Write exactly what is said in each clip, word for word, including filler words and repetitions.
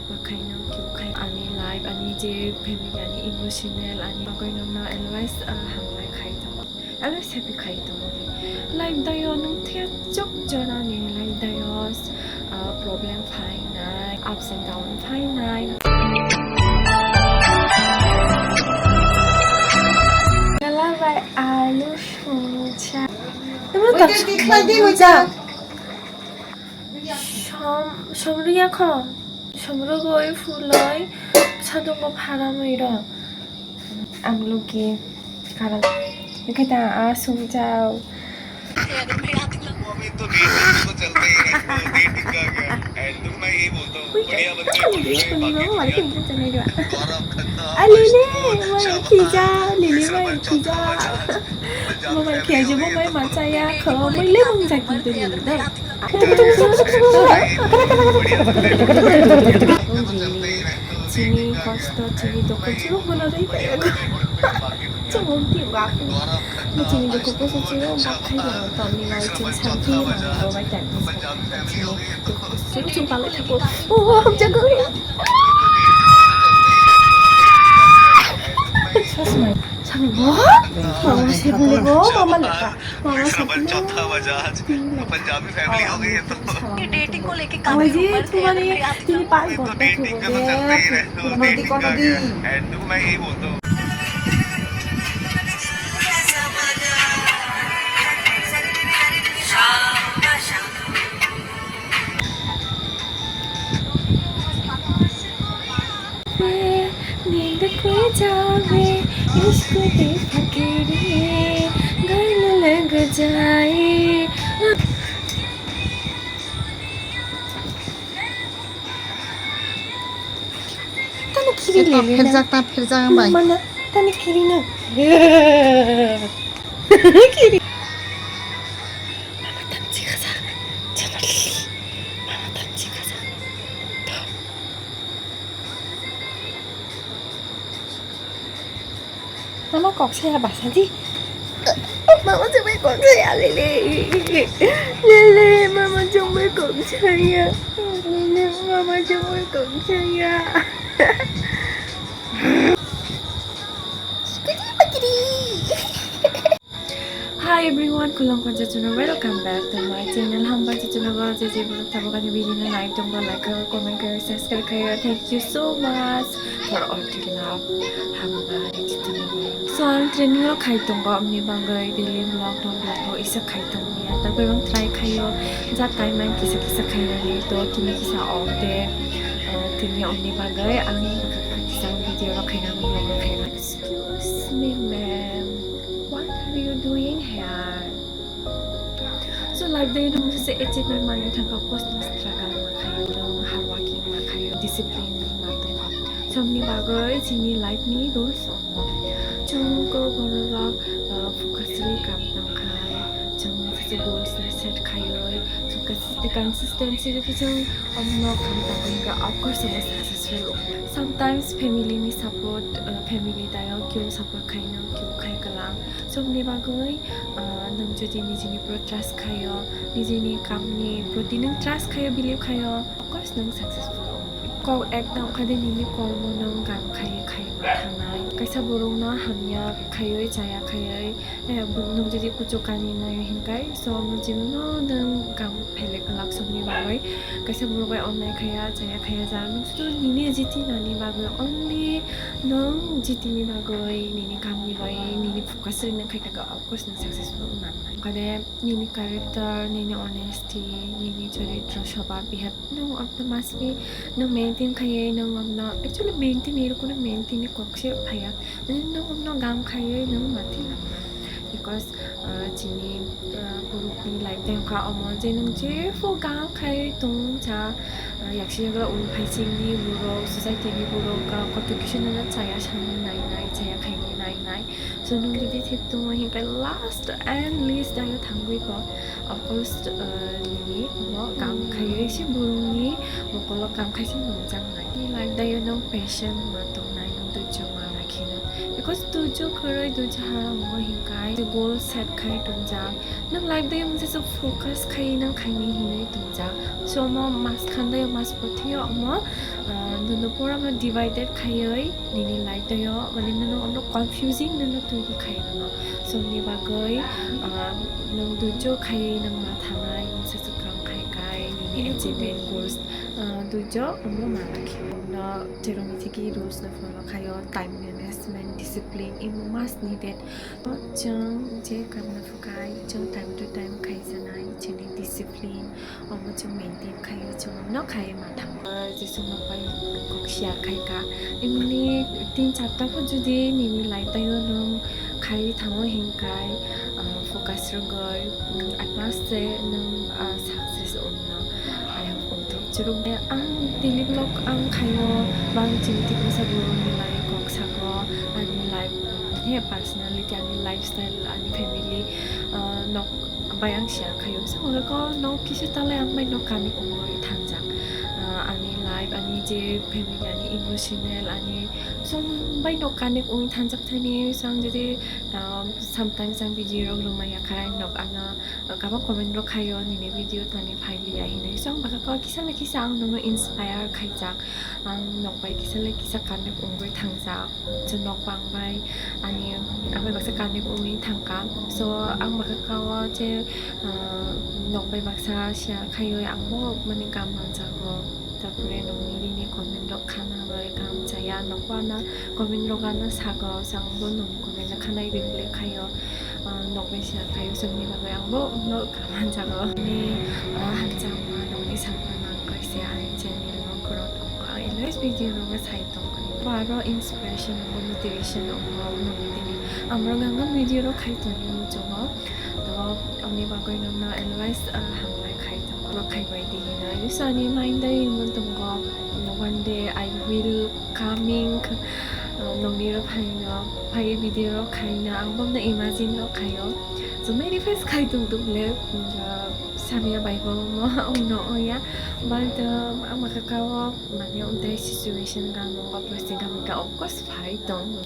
Khaino kyu khai ani life, ani je family, ani emotional, ani bagwi nokno always, ah, hambai khai tongo, always happy khai tongo. Life dayo nwng thia chuk jorani life dayo, ah, problem phainai, ups and down phainai. Gala bai alu songcha. Oi, tei tikhlai di, mojang. Som-, somriya kho. Somrogwi phulwi sadongo pharamwi rw. Amluki karal. Ekhe ta a sumjao. Ui, kami deh, kami mama mari kami kami kami deh. Ah, Lili, mama khija, Lili mama khija. Mama khija, mama machaya, kho, mui le mung jaki tu Lili dai. Chini kosto, chini dukhu, chini hwnwi pai. Chumung ti ba. Chini dukhu kosto chini ba khai ba. Toni lai chini santi ba. Bai ta. Chini dukhu kosto chini chung palai thabo. Oh, hamjago. Sasmai. Sami bo? Mama se bole bo, mama leka. Mama se bole. Punjabi family हो गई है तो। ये डेटिंग को लेके काफी rumors है, तुम्हारी आदत। Tini पाँच घंटा से बोल रहे हैं। And मैं यही बोलता हूँ। Nida koi jabe, ishq de fakir, ghar lag jaye. Tani kiri le le na. Pherjak ta, pherjak ang bai. Mana, tani kiri na. Kiri. Mama tamchi khaja. Chana lili. Mama tamchi khaja. Mama kok saya basa di. Mama chumui kok saya lele. Lele, mama chumui kok saya. Lele, mama chumui kok saya. Hi everyone, khulumkha jotono, welcome back to my channel. Hambai jotono, je je borok tabuk ani video no like tongba, like khayo, comment khayo, subscribe khayo. Thank you so much for all the love. Hambai jotono. So ang training rok khai tongo, amni bagwi daily vlog, vlog, vlog, isa khai tongya. Tabuk ang try khayo, ja time ang kisa kisa khayo ni to, tini kisa off day, eh, tini amni bagwi ang kisa video rok khaina, vlog rok khaina. Excuse me, ma'am. What are you doing here? So, life dayo nwng se achievement manwi thangkha, of course, nwng struggle ma khayo, nwng hard working ma khayo, discipline ma tongkha. Somni bagwi chini life ni rules wngo. Chwng kok borok rok, uh, focus rwi kam tongkha. Chwng se goals ni set khayoi, chwng consistency rwi chwng omno kam tongkha, of course, chwng successful wngo. Sometimes family ni support, uh, family dayo kyo support khaino, kyo khai kwlang. Somni bagwi, ah, nwng jodi nijini upor trust khayo, nijini kamni proti nwng trust khayo, believe khayo, of course nwng successful wngo. Kok ekta wngkha de nini kormo nwng kam khaiwi khaiwi ma thangnai. Kaisa borokno hamya khaiwi chaya khaiwi, eh, bo-, nwng jodi kuchuk kani naio hinkhai, so nwng jibino nwng kam phailai kwlak somni bagwi. Kaisa borok bai onnai khaiya, chaya khaiya, ja nwng sudu nini jiti nani bagwi, only nwng jitini bagwi, nini kamni bagwi, nini focus ri nwng khai thangkha. Of course, nwng successful wng nang nai. Onkha de nini character, nini honesty, nini choritro, swbhab, behave, nwng omno must be nwng maintain khaiwi nwng omno, actually, maintain ni rokno maintain ni kok se phaiya. Nwng omno gam khaiwi nwng mati nang nai. Because, uh, chini, uh, borokni life tei wngkha omo je nwng jefo gam khaiwi tong cha, uh, yaksi yagra ul phaisingni borok, society ni borok, uh, koto kisa nwngno chaya sani nai nai, chaya khaini nai nai. So, nwng jodi thik tongo hinkhe last and least dayo thangwi bo, of course, uh, nini omo kam khaiwi se borokni mokolo kam khai se nungjak nai. Ni life dayo nwng patient ma tongnai, nwng doicho ma rakhinai. Kos duijo khoroi duijo ha wngo hinkai goal set khai tongjak. Nwng life dayong mungsa se focus khai nang khaini hinwi tongjak. So omo mas khandayok mas pothio omo, ah, nono pura ma divided khaiwi nini life dayok mane nono omo confusing nono twi khai nono. So ni bagwi, ah, nwng duijo khai nang ma thanai mungsa se kam khai kai nini achievement goals, ah, duijo omo ma khe no cherong thiki rules no follow khaio, time management, discipline, imo must needed. Chwng je kamna phukai, chwng time to time khai sanai, chini discipline, omo chwng maintain khai, chwng no khai ma thango. Je chwng no pai kok share khai ka, imni tin charta pho judi nini life tayo nwng khai thango hinkai, ah, focus rwgwi, mm, I must say nwng, ah, success ongno. I have ongthok chwrwk. Ang daily vlog ang khaio, bang chini tikmasa borokni lai kok sago, ani life, he, personality, ani lifestyle, ani family, ah, nok bai ang share khaio. So, hwnwi kok nok kisa talai ang bai nok kanik ongwi thangjak. Ah, ani life, ani je family, ani emotional, ani som bai nok kanik ongwi thangjak thani. So, ang jodi, ah, sometimes ang video rok rwmaya khai nok ano, ah, kabang comment rok khaio nini video tani phailiya hinwi. So, ang bwkha kok kisa le kisa ang nono inspire khaijak. Ang nok bai kisa le kisa connect wngwi thangjak. So, nok bang bai ani, ang bai baksa connect wngwi thangkha. So, ang bwkha kao je, ah, nok bai baksa share khaiwi ang bo mani kam manjago. Tarpore nokni nini comment rok khana bai kam chaya, nok bo ano comment rok ano sago, so ang bo nokni comment no khanai reply khaio. Ah, nok bai share khaio, so nini bagwi ang bo nok kam manjago. Ni, ah, hamjakma nokni sakma nang kaisa ani channel no growth wngo. Ang always video rok sai tongkha. Bo aro inspiration wngo, motivation wngo, nokni tini. Amrok ang video rok khai tongwi muchungo. To, ani bagwi nokno always, ah, hambai khai tongo. Rok khai bai di hinwi. So ani mind dai imo tongo. One day I will coming, ah, nokni rok phaino, phai video rok khaina. Ang bomno imagine rok khaio. So manifest khai tong tong le, ah, samya bai bo mo ongno oya. But, ah, ang bwkha kao mane ontai situation ga mo opposite ga mo ga of course phai tong.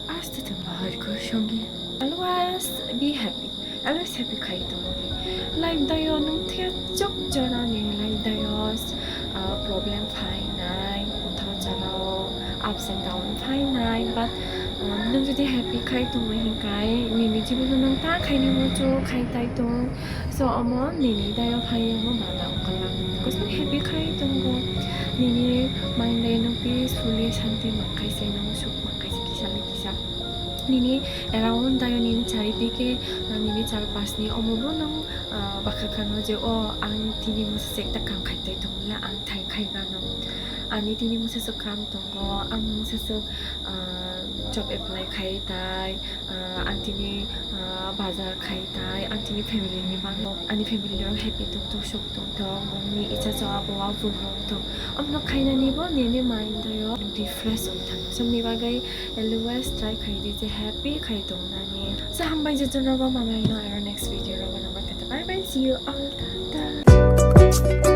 Aste tong bahar ko shonge. Always be happy. Always happy khai tong di. Life dayo nung thia chok jora ni life dayo, ah, problem phai nai, uthau chalao, ups and down phai nai, but, ah, nung jodi happy khai tong hinkai, nini jibon nung ta khai ni muchu khai tai tong. So omo nini dayo phai omo mala ongkha lang. Because nung happy khai tongo, nini mind dayo nung peacefully shanti mang khai se, nung suk mang khai se kisa le kisa. Nini around dayo nini charidike, ah, nini charpasni omo bo nung, ah, bwkha khano je, "O, ang tini mungsa se ekta kam khai tai tongla, ang thai khai gano. Ani tini mungsa se kam tongo, ang mungsa se, ah, job apply khai tai, ah, ang tini, ah, bazar khai tai, ang tini family ni bagwi, ani family rok happy tong tong, suk tong tong, bongni icha chawa bowa bun rok tong." Omo khainani bo nini mind dayo refresh ong thango. Somni bagwi always try khai di je happy khai tong nani. So hambai je jono bo mamai no aro next video rok bo nang bai tata. Bye bye, see you all. Tata.